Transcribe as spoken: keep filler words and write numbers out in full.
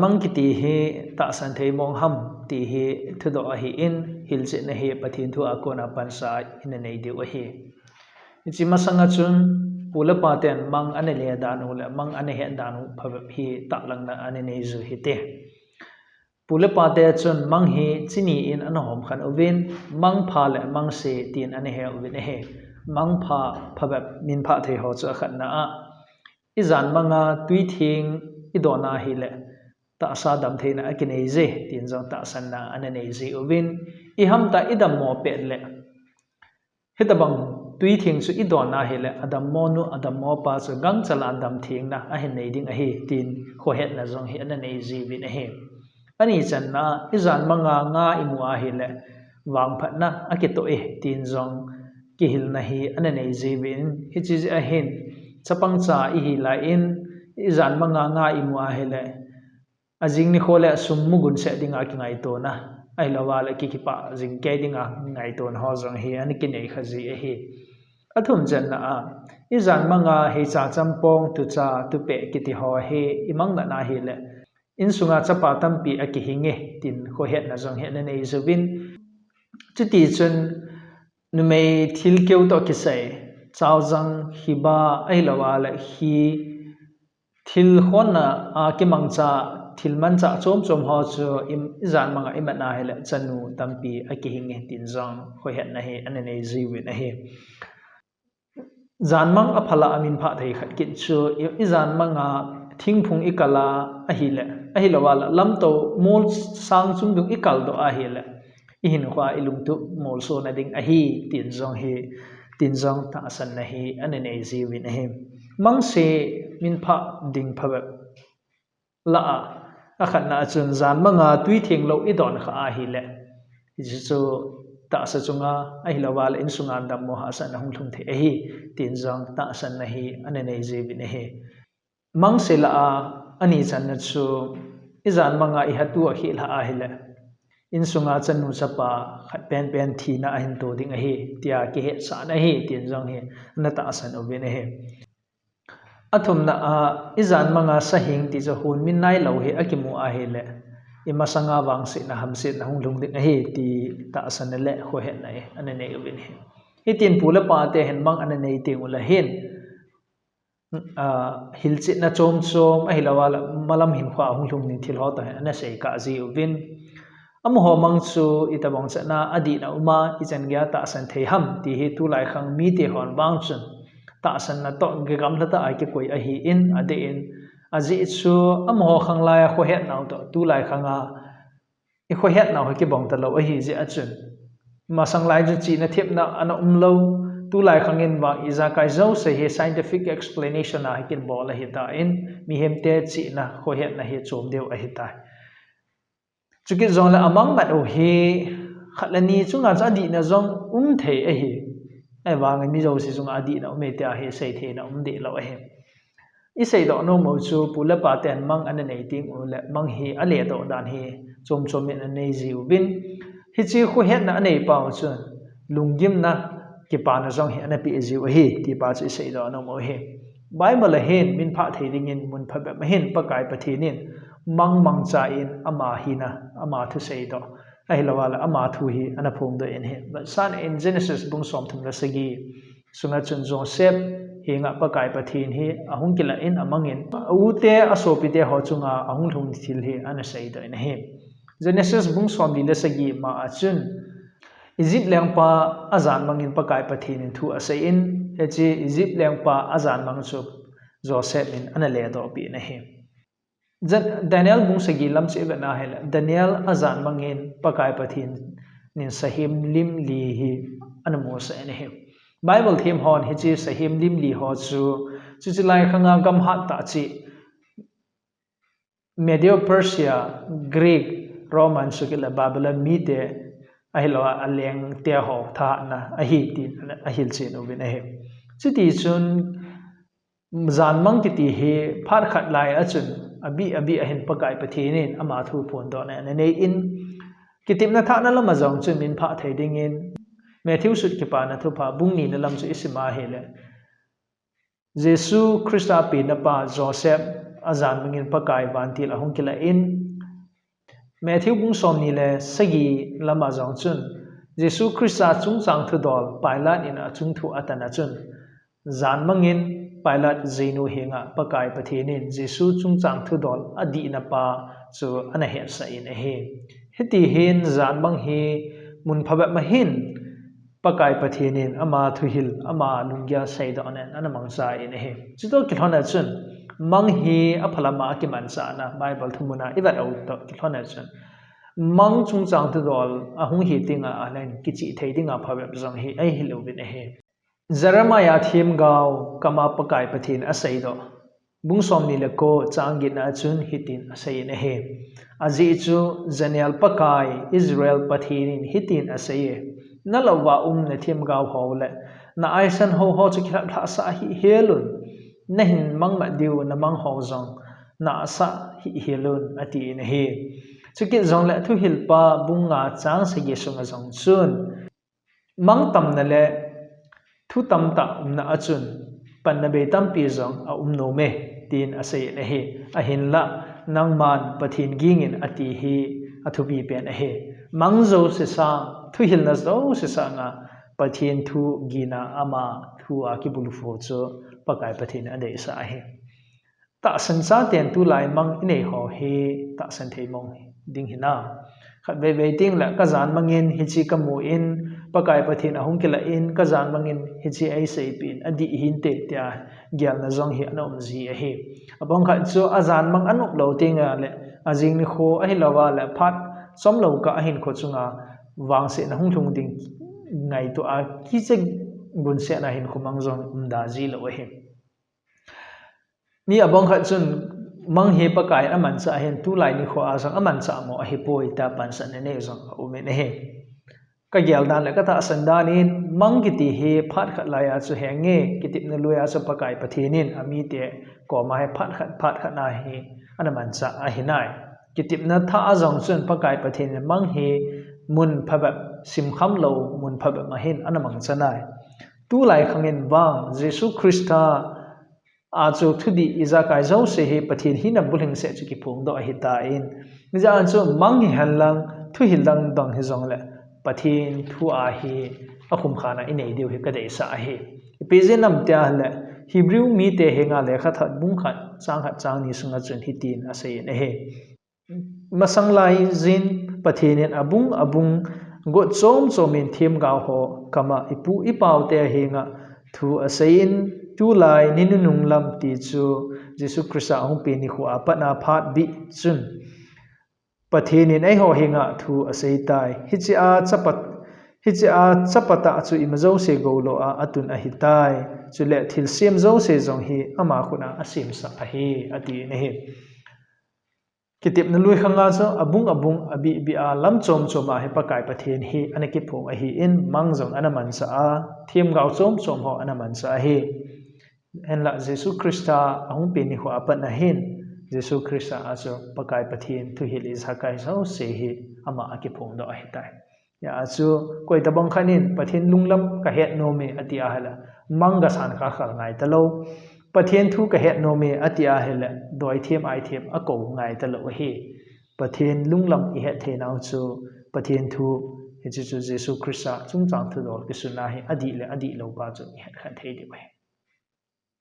Mang kiti hi tahsan thei mong ham ti hi thudoh ahin, hilchetna hi Pathen thu a kona pansa ina nei diu ahi. Hiche masanga chun pu le paten mang ana le dan u le mang ana het dan u phabep hi tahlangna ana nei jiu hite. Pu le pate chun mang hi chini in ana hom khen uvin, mang pha le mang se tin ana he uvin ahi. Mang pha phabep min phah thei ho chu akhatna a, i jan manga tui theng i don ahile tahsa dam theina akinei je, tin jong tahsanna ana nei ji uvin, i hamtah i dammo pet le hitabang tui theng chu i don ahile, adammo nu, adammo pa chu gangchal a dam thengna ahin nei ding ahi, tin khohetna jong hi ana nei jiuvin ahi. Ani channa, i jan manga nga i mu ahile, vangphatna akitoh e, tin jong kihilna hi ana nei jiuvin, hiche jeh ahin, chapang cha i hi lai in, i jan manga nga i mu ahile, ajing nikho le sum mu gun seh dinga kingaitona, ahilouva le ki kipah jing kei dinga ngaitona ho jong hi ana kinei kha ji ahi. Athum channa a, i jan manga heicha champong, tucha, tupeh kiti ho hi i mang nat ahile, insunga chapa tampi akihing e, tin khohetna jong hi ana nei jiuvin. Chuti chun numei thil keu toh kisai, chaojang, hiba, ahilouva le hi thil khonna a kimangcha, thil mancha chom chom ho chu i, i jan manga i man ahile chanu tampi akihing e, tin jong khohetna hi ana nei jiuvin ahi. Jan mang apha lah a min phah thei khat kit chu i, i jan manga thingphung i kal a ahile, ahilouva le lamto mol sang chung dung i kaldoh ahile, i hinkhoa i lungtup molsona ding ahi, tin jong hi, tin jong tahsanna hi ana nei jiuvin ahi. Mang se min phah ding phabep lah a, akhatna a chun jan manga tui theng lou i don kha ahile, hiche chu tahsa chunga ahilouva le insunga dammo hahsatna hung lhung thei ahi, tin jong tahsanna hi ana nei jiuvin ahi. Mang se lah a, ani channa chu i jan manga i hatu akhel ha ahile, insunga chanu chapa khat penpen thina ahin to ding ahi, tia kihetsahna ahi, tin jong hi ana tahsan uvin ahi. Athumna a, i jan manga sahing ti chu hon min nailou hi akimu ahile, i masanga vangsetna hamsetna hung lhung ding ahi, ti tahsanna le khohetna hi ana nei uvin ahi. Hitin pu le pate hin mang ana nei teng ule hin, a, hilchetna chom chom, ahilouva le malam hinkhoa hung lhung ding thil ho toh hin ana sei kah jiuvin. Amaho mang chu itobang chan a adihna um a, ichan geiya tahsan thei ham ti hi tulai khang mite hon vang chun tahsanna toh kigamla tah a kikoi ahin, adeh in, ajeh chu amaho khang laiya khohetnau toh tulai khanga i khohetnau hi kibang talou ahi jeh a chun, masang lai chu chihna thepna ana umlou, tulai khangin vang ijakai jouse hi scientific explanation a hi kinbol ahitan, mihemte chihna khohetna hi chom deu ahitai. Chukit jongle amang mat u hi khat le ni chunga chu adihna jong um thei ahi. Ahivangin mi jouse chunga adihna um e tia hi seitheina um dehlou ahi. I seidoh nom u chu pu le paten mang ana nei teng ule mang hi aledoh dan hi chom chom in anei jiuvin. Hiche khohetna anei pau chun lunggimna, kipana jong hi ana peh jiu ahi, ti pa chu i seidoh nom u ahi. Bible a hin min phah thei dingin mun phabep a hin Pakai Pathen in mang mangcha in ama hina, ama thuseidoh, ahilouva le ama thu hi ana phongdoh in ahi. Vetsahna in Genesis bung somthum le sagi sunga chun Joseph henga Pakai Pathen hi ahung kilah in amangin, a-u te asopite ho chunga ahung lhung thil hi ana seidoh in ahi. Genesis bung somli le sagi ma a chun, Egypt lengpa ajan mangin Pakai Pathen in thu asei in, hiche Egypt lengpa ajan mang chu Joseph in ana ledoh peh in ahi. Jan-, Daniel bung sagi lam chu i vet na ahile, Daniel ajan mangin Pakai Pathen in sahem lim li hi ana musah in ahi. Bible them hon hiche sahem lim li ho chu, chuche lai khanga gam hattah cheh, Medo Persia, Greek, Roman chukit le Babylon mite, ahilouva alengte ho thahatna ahi tin ahilchen uvin ahi. Chuti chun, jan mang kiti hi phat khat lai a chun, abih abih a hin Pakai Pathen in ama thu phondohna ana nei in, kitepna thahna lam a jong chun min phah thei dingin, Matthew sut Kipana Thupha bung nina lam chu i sim a ahile, Jesu Christa penna pa Joseph, Ajan mangin Pakai vantil ahung kilah in, Matthew bung somni le sagi lama jong chun, Jesu Christa chungchang thudol Pilate in achung thu atan a chun, jan mangin Pilate jinu henga Pakai Pathen in Jesu chungchang thudol adihna pa chu ana hetsah in ahi. Hiti hin jan mang hi mun phabep ma hin Pakai Pathen in ama thuhil, ama lunggel seidoh nen ana mangcha in ahi. Chutoh kilhon a chun, mang hi aphalama akimanchahna Bible thumuna ivet u toh kilhon a chun, mang chungchang thudol ahung hi dinga, alen kichih thei dinga phabep jong hi eihil uvin ahi. Jeremiah themgao kama Pakai Pathen aseidoh. Bung somni le ko chang getna a chun hitin asei in ahi. Ajeh chu Janel Pakai, Israel Pathen in hitin asei e, na louva um na themgao ho le na aisan ho ho chu kilhaplhah sah hih hel un, na hin mang mat diu na mang ho jong na asah hih hel un, ati in ahi. Chukit jongle thuhil pa bung nga chang sagi sunga jong chun, mang tamna le thu tamtah umna a chun, panna bei tampi jong aum nom e, tin asei in ahi. Ahinlah, nangman Pathen ging in ati hi athupi pen ahi. Mang jouse sang, thuhilna jouse sanga Pathen thu gina ama thu a kibulphu chu Pakai Pathen in adeisah ahi. Tahsan chaten tulai mang inei ho hi tahsan thei mong ding hinam? Khatvei vei tengle kajan mangin hiche kamu in, Pakai Pathen ahung kilah in, kajan mangin hiche eiseipeh in, adih hinte, tia gelna jong hi ana um ji ahi. Abang khat chu ajan mang anop lou tengle, ajing nikho ahilouva le phat chomlou kah a hinkho chunga vangsetna hung lhung ding ngaito a, kicha gunsetna hinkho mang jong umda ji lou ahi. Mi abang khat chun mang hi Pakai in amanchah ahin, tulai nikho a jong amanchah mo ahipoi, tia pansatna nei jong aum in ahi. Kagel dan le katahsan dan in mang kiti hi phat khat laiya chu henge, kitepna lui a chu Pakai Pathen in amite koma hi phat khat, phat khat na hi ana manchah ahi nai. Kitepna thah a jong chun Pakai Pathen in mang hi mun phabep, simkham lou mun phabep ma hin ana mangcha nai. Tulai khang in vang Jesu Christa a chu thudih ijakai jouse hi Pathen hina bulhingset chu kiphongdoh ahitan, hijeh a chu mang hihen lang, thuhil dang dang hijongle Pathen thu a hi akhumkhana inei diu hi kadeisah ahi. Ipi jeh ham tia ahile, Hebrew mite henga lekhathot bung khat, chang khat, chang ni sunga chun hitin asei in ahi. Masang laijin Pathen in abung abung got chom chom in themgao ho kama ipu ipaute henga thu asei in, tulai ni nunung lam ti chu Jesu Christa ahung pen nikho a pat a phat bih chun Pathen in eiho henga thu asei tai. Hiche a chapa, hiche a chapa tah chu ima jouse gou lou a atun ahitai. Chule thilsem jouse jong hi ama khut a asemsah ahi, ati in ahi. Kitepna lui khang a chu abung abung, abih bih a, lam chom chom a hi Pakai Pathen hi ana kiphong ahin, mang jong ana manchah a, themgao chom chom ho ana manchah ahi. Hinlah Jesu Christa ahung pen nikho a pat na hin, Jesu Christa a chu Pakai Pathen thuhil ijakai jouse hi ama akiphongdoh ahitai. Hijeh a chu koi tabang khat in Pathen lunglam kahet nom e ati ahile, mang gasan kha khel ngai talou. Pathen thu kahet nom e ati ahile, doithem aithem akou ngai talou ahi. Pathen lunglam ihet theinau chu Pathen thu, hiche chu Jesu Christa chungchang thudol kisunna hi adih le adih lou pa chu ihet khen thei diu ahi.